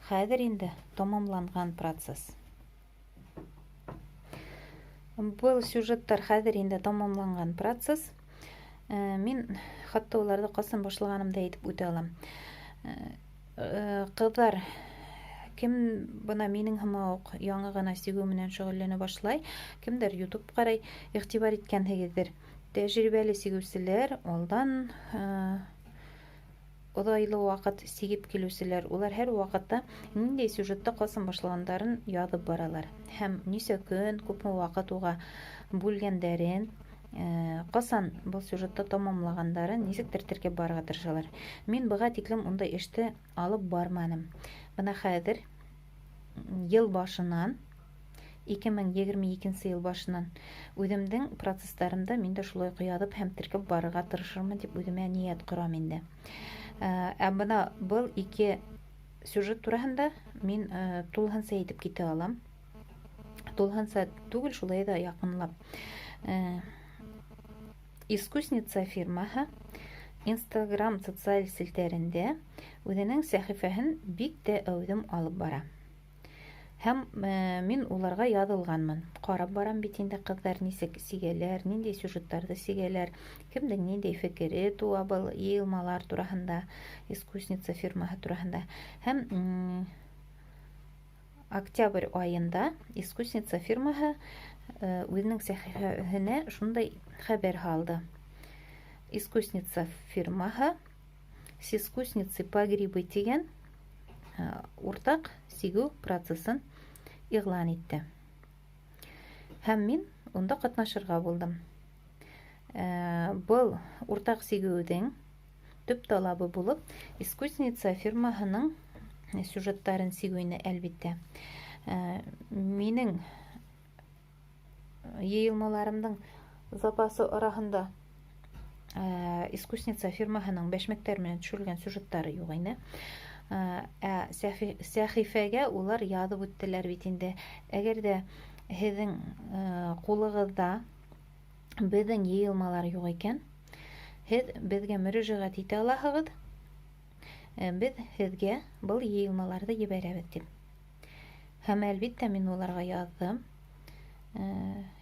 хәҙер инде тамамланған процесс. Был сюжеттар хәҙер инде тамамланған процесс. Мин хатта уларҙы ҡасан башлағанымды әйтеп үтә алам. Ҡыҙҙар, кем бына минең һымаҡ уҡ яңы ғына сигеү менән шөғөлләнә башлай, кемдер YouTube ҡарай, иғтибар иткәнһегеҙҙер. Тәжрибәле сигеүселәр алдан оҙайлы ваҡыт сигеп килеүселәр, улар һәр ваҡытта ниндәй сюжетты ҡасан башлағандарын яҙып баралар. Һәм нисә көн, күпме ваҡыт уға бүлгәндәрен, ҡасан был сюжетты тамамлағандарын нисектер теркәп барырға тырышалар. Мин быға тиклем ундай эште алып барманым. Бына хәҙер йыл башынан, 2022 йыл башынан үҙемдең процесстарымды мин дә шулай уҡ яҙып һәм теркәп барырға тырышырмын тип үҙемә ниәт ҡорам инде. Ә бына был ике сюжет тураһында мин тулыһынса әйтеп китә алам. Тулыһынса түгел, шулай ҙа яҡынлап. Искусница фирмаһы Instagram социаль селтәрендә үҙенең сәхифәһен бик тә әүҙем алып бара. Һәм мин уларға яҙылғанмын. Ҡарап барам бит инде, ҡыҙҙар нисек сигәләр, ниндәй сюжеттарҙы сигәләр, кемдең ниндәй фекере тыуа был йыйылмалар тураһында, Искусница фирмаһы тураһында. Һәм октябрь айында Искусница фирмаһы үҙенең сәхифәһенә шундай хәбәр һалды. Искусница фирмаһы с искусницей по грибы тигән уртаҡ сигеү процессын иғлан итте. Һәм мин унда ҡатнашырға булдым. Был уртаҡ сигеүҙең төп талабы булып Искусница фирмаһының сюжеттарын сигеү ине, әлбиттә. Минең йыйылмаларымдың запасы араһында Искусница фирмаһының бәшмәктәр менән төшөрөлгән сюжеттары юҡ ине. Ә сәхифәгә улар яҙып үттеләр бит инде. Әгәр ҙә һеҙҙең ҡулығыҙҙа беҙҙең йыйылмалар юҡ икән, һеҙ беҙгә мөрәжәғәт итә алаһығыҙ. Беҙ һеҙгә был йыйылмаларҙы ебәрәбеҙ тип. Һәм әлбиттә мин уларға яҙҙым.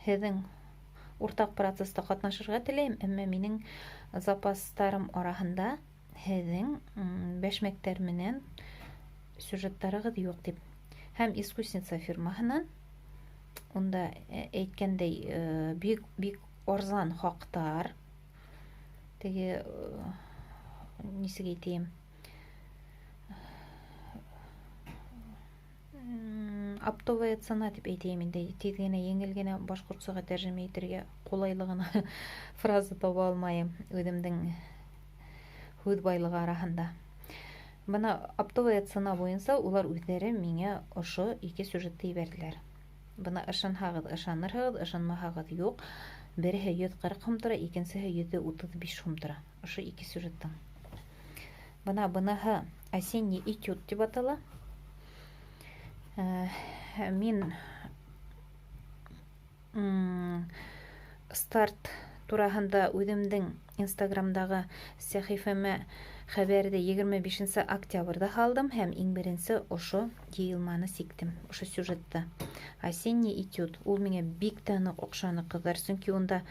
Һеҙҙең уртаҡ процесста ҡатнашырға теләйем, әммә минең запастарым араһында һеҙҙең бәшмәктәр менән сюжеттарығыҙ юҡ тип. Һәм Искусница фирмаһынан унда әйткәндәй бик бик арзан хаҡтар. Теге нисек әйтәйем? Оптовая цена тип әйтәйем инде, тиҙ генә, еңел генә башҡортсаға тәржемә итергә ҡулайлы ғына фраза таба алмайым үҙемдең һүҙ байлығы араһында. Бына оптовая цена буйынса улар үҙҙәре миңә ошо ике сюжетты ебәрҙеләр. Бына ышанһағыҙ ышанырһығыҙ, ышанмаһағыҙ юҡ. Береһе 140 һум тора, икенсеһе 135 һум тора. Ошо ике сюжеттың. Бына быныһы «Осенний этюд» тип атала. Мин старт тураһында үҙемдең Инстаграмдағы сәхифәмә хәбәрҙе 25 октябрҙә һалдым һәм иң беренсе ошо йыйылманы сиктем, ошо сюжетты. «Осенний этюд» ул миңә бик тә ныҡ оҡшаны, ҡыҙҙар, сөнки унда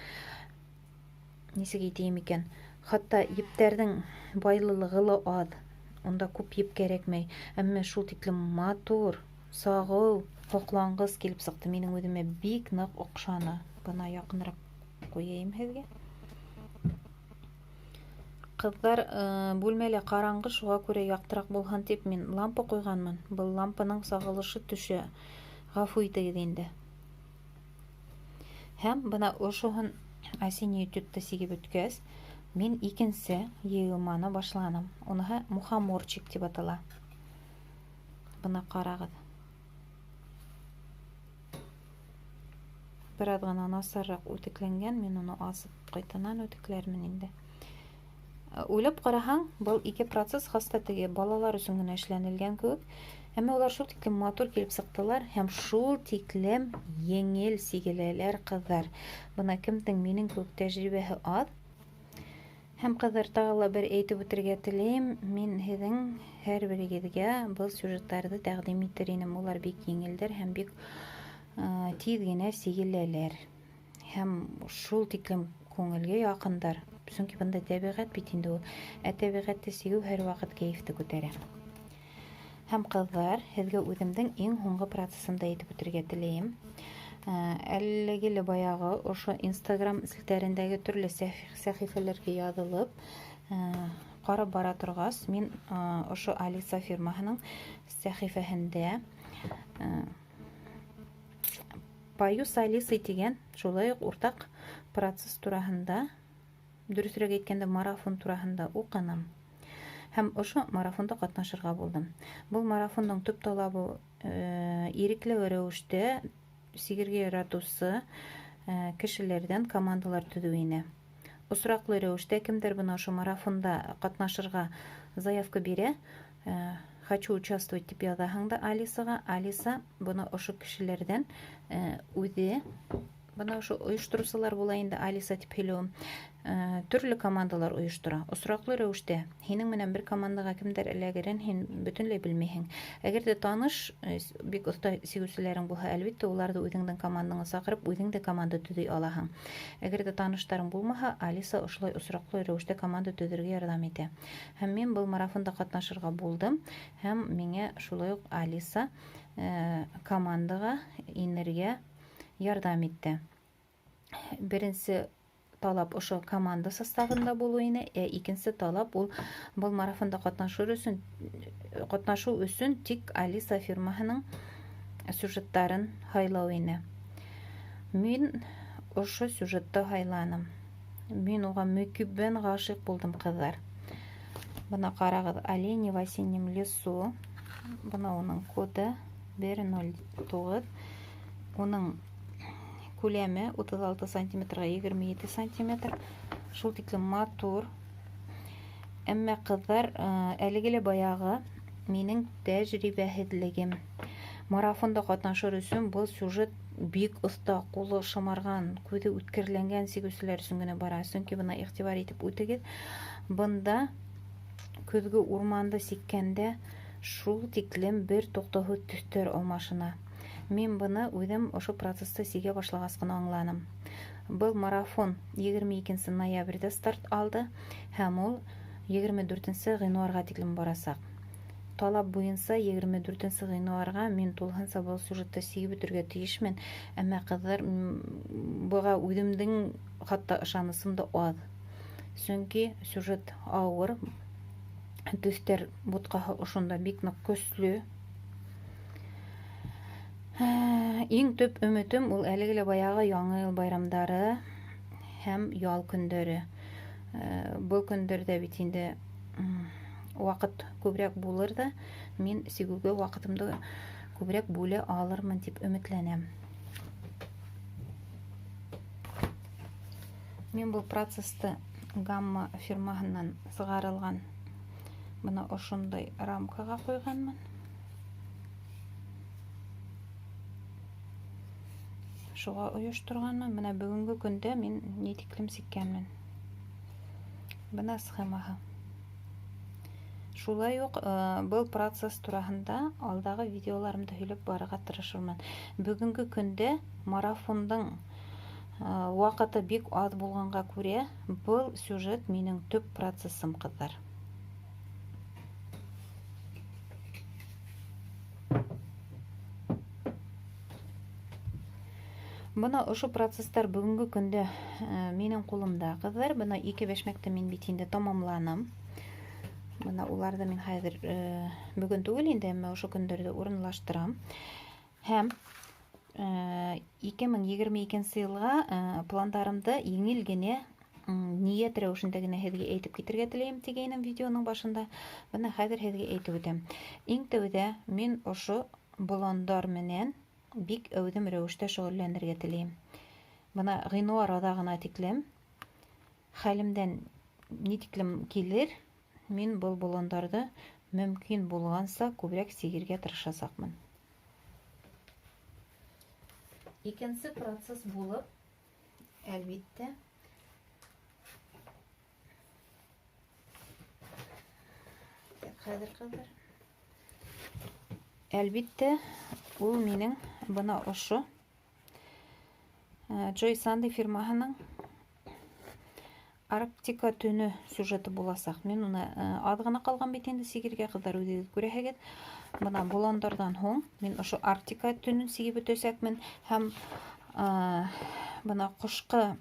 нисек әйтәйем икән, хатта ептәрҙең байлылығы ла аҙ, унда күп еп кәрәкмәй, әммә шул тиклем матур, сағыу, һоҡланғыс килеп сыҡты. Минең үҙемә бик ныҡ оҡшаны. Бына яҡыныраҡ ҡуяйым һеҙгә. Ҡыҙҙар, бүлмәлә ҡараңғы, шуға күрә яҡтыраҡ булһын тип мин лампа ҡуйғанмын. Был лампаның сағылышы төшә. Ғәфү итегеҙ инде. Һәм бына ошоһон «Осенний этюд»ты сигеп бөткәс, мин икенсе йыйылманы башланым. Уныһы «Мухоморчик» тип атала. Бына ҡарағыҙ. Бер аҙ ғына насарыраҡ үтекләнгән, мин уны асып ҡайтанан үтекләрмен инде. Уйлап ҡараһаң, был ике процесс хас та теге балалар өсөн генә эшләнелгән кеүек. Әммә улар шул тиклем матур килеп сыҡтылар һәм шул тиклем еңел сигеләләр, ҡыҙҙар. Бына кемдең минең кеүек тәжрибәһе аҙ. Һәм ҡыҙҙар, тағы ла бер әйтеп үтергә теләйем. Мин һеҙҙең һәр берегеҙгә был сюжеттарҙы тәҡдим итер инем. Улар бик еңелдәр һәм бик тиҙ генә сигеләләр. Һәм шул тиклем күңелгә яҡындар. Сөнки бында тәбиғәт бит инде ул. Ә тәбиғәтте сигеү һәр ваҡыт кәйефте күтәрә. Һәм ҡыҙҙар, һеҙгә үҙемдең иң һуңғы процессымды әйтеп үтергә теләйем. Әлеге лә баяғы ошо Инстаграм селтәрендәге төрлө сәхифәләргә яҙылып, ҡарап бара торғас, мин ошо Алиса фирмаһының сәхифәһендә «Пою с Алисой» тигән шулай уҡ уртаҡ процесс тураһында, дөрөҫөрәк әйткәндә, марафон тураһында уҡыным. Һәм ошо марафонда ҡатнашырға булдым. Был марафондың төп талабы ирекле рәүештә сигергә яратыусы кешеләрҙән командалар төҙөү ине. Осраҡлы рәүештә кемдәр бына ошо марафонда ҡатнашырға заявка бирә, хочу участвовать тип яҙаһың да Алисаға. Алиса бына ошо кешеләрҙән үҙе, бына ошо ойоштороусылар була инде, Алиса тип һөйләүем, төрлө командалар ойоштора. Осраҡлы рәүештә һинең менән бер командаға кемдәр эләгерен һин бөтөнләй белмәйһең. Әгәр ҙә таныш, бик оҫта сигеүселәрең булһа, әлбиттә, уларҙы үҙеңдең командаңа саҡырып, үҙең дә команда төҙөй алаһың. Әгәр ҙә таныштарың булмаһа, Алиса ошолай осраҡлы рәүештә команда төҙөргә ярҙам итә. Һәм мин был марафонда ҡатнашырға булдым, һәм миңә шулай уҡ Алиса командаға инергә ярҙам итте. Беренсе талап ошо команда составында булыу ине, ә икенсе талап ул был марафонда ҡатнашыу өсөн тик Алиса фирмаһының сюжеттарын һайлау ине. Мин ошо сюжетты һайланым. Мин уға мөкиббән ғашиҡ булдым, ҡыҙҙар. Бына ҡарағыҙ, «Олени в осеннем лесу». Бына уның коды 109. Уның Күләме 36 сантиметрға 27 сантиметр. Шул тиклем матур. Әммә, ҡыҙҙар, әлеге лә баяғы минең тәжрибәһеҙлегем. Марафонда ҡатнашыр өсөн был сюжет бик оҫта, ҡулы шымарған, күҙе үткерләнгән сигеүселәр өсөн генә бара. Сөнки бына иғтибар итеп үтегеҙ, бында көҙгө урманды сиккәндә шул тиклем бер туҡтауһыҙ төҫтәр алмашына. Мин быны үҙем ошо процесты сигә башлағас ҡына аңланым. Был марафон 22 ноябрҙә старт алды һәм ул 24 ғинуарға тиклем барасаҡ. Талап буйынса 24 ғинуарға мин тулыһынса был сюжетты сигеп бөтөргә тейешмен. Әммә, ҡыҙҙар, быға үҙемдең хатта ышанысым да аҙ. Сөнки сюжет ауыр, төҫтәр бутҡаһы ошонда бик ныҡ көслө. Иң төп өмөтөм ул әлеге лә баяғы яңы йыл байрамдары һәм ял көндәре. Был көндәрҙә бит инде ваҡыт күберәк булыр ҙа, мин сигеүгә ваҡытымды күберәк бүлә алырмын тип өмөтләнәм. Мин был процесты Гамма фирмаһынан сығарылған бына ошондай рамкаға ҡуйғанмын. Шуға ойошторғанмын. Бына бөгөнгө көндә мин ни тиклем сиккәнмен. Бына схемаһы. Шулай уҡ был процесс тураһында алдағы видеоларымда һөйләп барырға тырышырмын. Бөгөнгө көндә марафондың ваҡыты бик аҙ булғанға күрә, был сюжет минең төп процессым, ҡыҙҙар. Бына ошо процесстар бөгөнгө көндә минең ҡулымда, ҡыҙҙар. Бына ике бәшмәкте мин бит инде тамамланым. Бына уларҙы мин хәҙер бөгөн түгел инде, әммә ошо көндәрҙе урынлаштырам. Һәм 2022 йылға пландарымды еңел генә, ниәт рәүешендә генә һеҙгә әйтеп китергә теләйем тигәйнем видеоның башында. Бына хәҙер һеҙгә әйтеп үтәм. Иң тәүҙә мин ошо болондар менән бик әүҙем рәүештә шөғөлләнергә теләйем. Бына ғинуар аҙағына тиклем хәлемдән ни тиклем килер, мин был болондарҙы мөмкин булғанса күберәк сигергә тырышасаҡмын. Икенсе процесс булып, әлбиттә, хәҙер, ҡыҙҙар, әлбиттә, ул минең бына ошо Joy Sunday фирмаһының Арктика төнө сюжеты буласаҡ. Мин уны аҙ ғына ҡалған бит инде сигергә, ҡыҙҙар, үҙегеҙ күрәһегеҙ. Бына болондарҙан һуң мин ошо Арктика төнөн сигеп бөтәсәкмен һәм бына ҡышҡы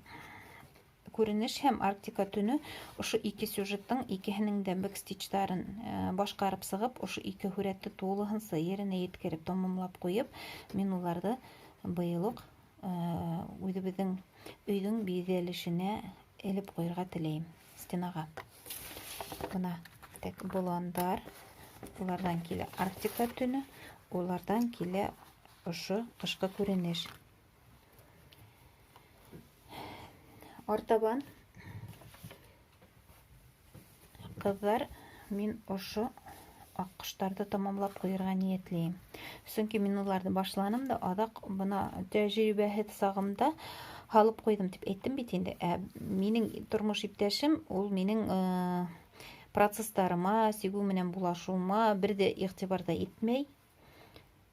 күренеш һәм Арктика төнө, ошо ике сюжеттың икеһенең дә бэкстичтарын башҡарып сығып, ошо ике һүрәтте тулыһынса еренә еткереп тамамлап ҡуйып, мин уларҙы быйыл уҡ үҙебеҙҙең өйҙөң биҙәлешенә элеп ҡуйырға теләйем, стенаға. Бына тек болондар, уларҙан килә Арктика төнө, уларҙан килә ошо ҡышҡы күренеш. Артабан, ҡыҙҙар, мин ошо аҡҡоштарҙы тамамлап ҡуйырға ниәтләйем. Сөнки мин уларҙы башланым да, аҙаҡ бына тәжрибәһеҙ сағымда һалып ҡуйҙым тип әйттем бит инде. Ә минең тормош иптәшем ул минең процесстарыма, сигеү менән булашыуыма бер ҙә иғтибар ҙа итмәй.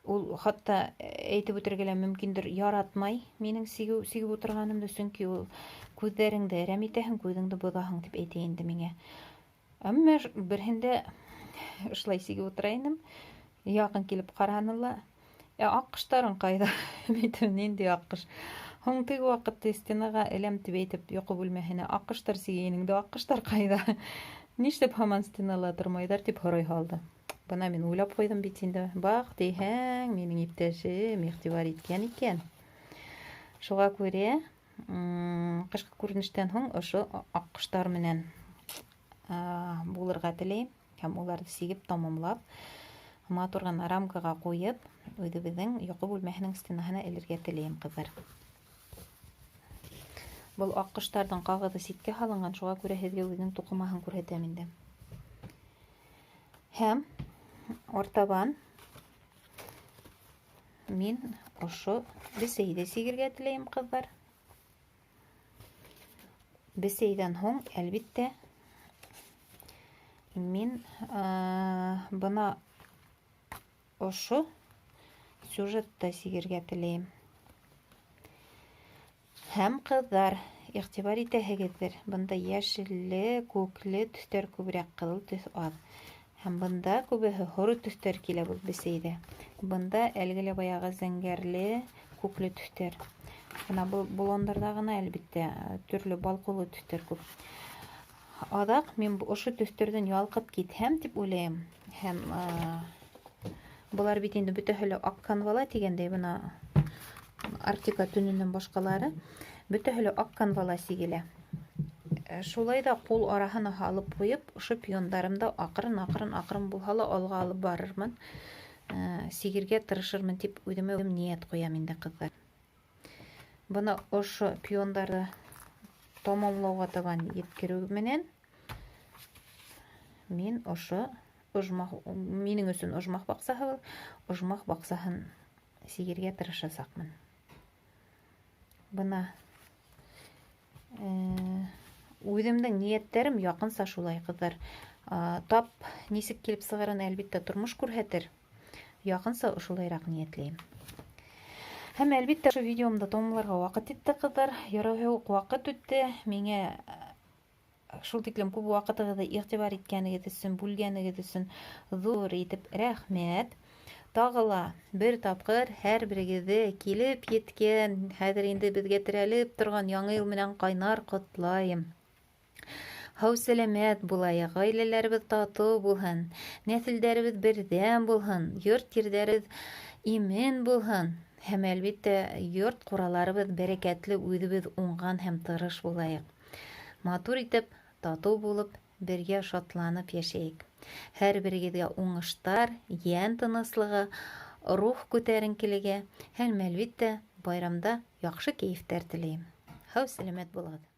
Ул хатта әйтеп үтергә лә мөмкиндер, яратмай минең сигеп ултырғанымды, сөнки ул күҙҙәреңде әрәм итәһең, күҙеңде боҙаһың тип әйтә инде миңә. Әммә берһендә ошолай сигеп ултыра инем, яҡын килеп ҡараны ла, аҡҡоштарың ҡайҙа? Мин әйтәм, ниндәй аҡҡош? Һуң теге ваҡытта стенаға эләм тип әйтеп, йоҡо бүлмәһенә аҡҡоштар сигәйнең дә, аҡҡоштар ҡайҙа? Нишләп һаман стенала тормайҙар тип һорай һалды. Бына мин уйлап ҡуйҙым бит инде. Баҡ тиһәң, минең иптәшем иғтибар иткән икән. Шуға күрә, ҡышҡы күренештән һуң ошо аҡҡоштар менән булырға теләйем һәм уларҙы сигеп тамамлап, матур ғына рамкаға ҡуйып, үҙебеҙҙең йоҡо бүлмәһенең стенаһына элергә теләйем, ҡыҙҙар. Был аҡҡоштарҙың ҡағыҙы ситкә һалынған, шуға күрә һеҙгә үҙенең туҡымаһын күрһәтәм инде. Һәм артабан мин ошо бесәйҙе сигергә теләйем, ҡыҙҙар. Бесәйҙән һуң, әлбиттә, мин бына ошо сюжетты сигергә теләйем. Һәм, ҡыҙҙар, иғтибар итәһегеҙҙер, бында йәшелле, күкле төҫтәр күберәк, ҡыҙыл төҫ аҙ. Һәм бында күбеһе һоро төҫтәр килә был бесәйҙә. Бында әлеге лә баяғы зәңгәрле, күкле төҫтәр. Бына был болондарҙа ғына, әлбиттә, төрлө балҡыулы төҫтәр күп. Аҙаҡ мин ошо төҫтәрҙән ялҡып китһәм тип уйлайым. Һәм былар бит инде бөтәһе лә аҡ канвала тигәндәй, бына Арктика төнөнән башҡалары бөтәһе лә аҡ канвала сигелә. Шулай ҙа ҡул араһына һалып ҡуйып, ошо пиондарымды аҡрын-аҡрын булһа ла алға алып барырмын, сигергә тырышырмын тип үҙемә үҙем ниәт ҡуям инде, ҡыҙҙар. Бына ошо пиондарҙы тамамлауға табан еткереү менән мин ошо ожмах, минең өсөн ожмах баҡсаһы был, ожмах баҡсаһын сигергә тырышасаҡмын. Бына үҙемдең ниәттәрем яҡынса шулай, ҡыҙҙар. Тап нисек килеп сығырын, әлбиттә, тормош күрһәтер. Яҡынса ошолайыраҡ ниәтләйем. Һәм, әлбиттә, ошо видеомды тамамларға ваҡыт етте, ҡыҙҙар. Ярайһы уҡ ваҡыт үтте. Миңә шул тиклем күп ваҡытығыҙҙы иғтибар иткәнегеҙ өсөн, бүлгәнегеҙ өсөн ҙур итеп рәхмәт. Тағы ла бер тапҡыр һәр берегеҙҙе килеп еткән, хәҙер инде беҙгә терәлеп торған яңы йыл менән ҡайнар ҡотлайым. Һау сәләмәт булайыҡ, ғаиләләребеҙ татыу булһын, нәҫелдәребеҙ берҙәм булһын, йорт ерҙәребеҙ имен булһын. Һәм, әлбиттә, йорт ҡураларыбыҙ бәрәкәтле, үҙебеҙ уңған һәм тырыш булайыҡ. Матур итеп, татыу булып, бергә шатланып йәшәйек. Һәр берегеҙгә уңыштар, йән тыныслығы, рух күтәренкелеге һәм, әлбиттә, байрамда яҡшы кәйефтәр теләйем. Һау сәләмәт булығыҙ.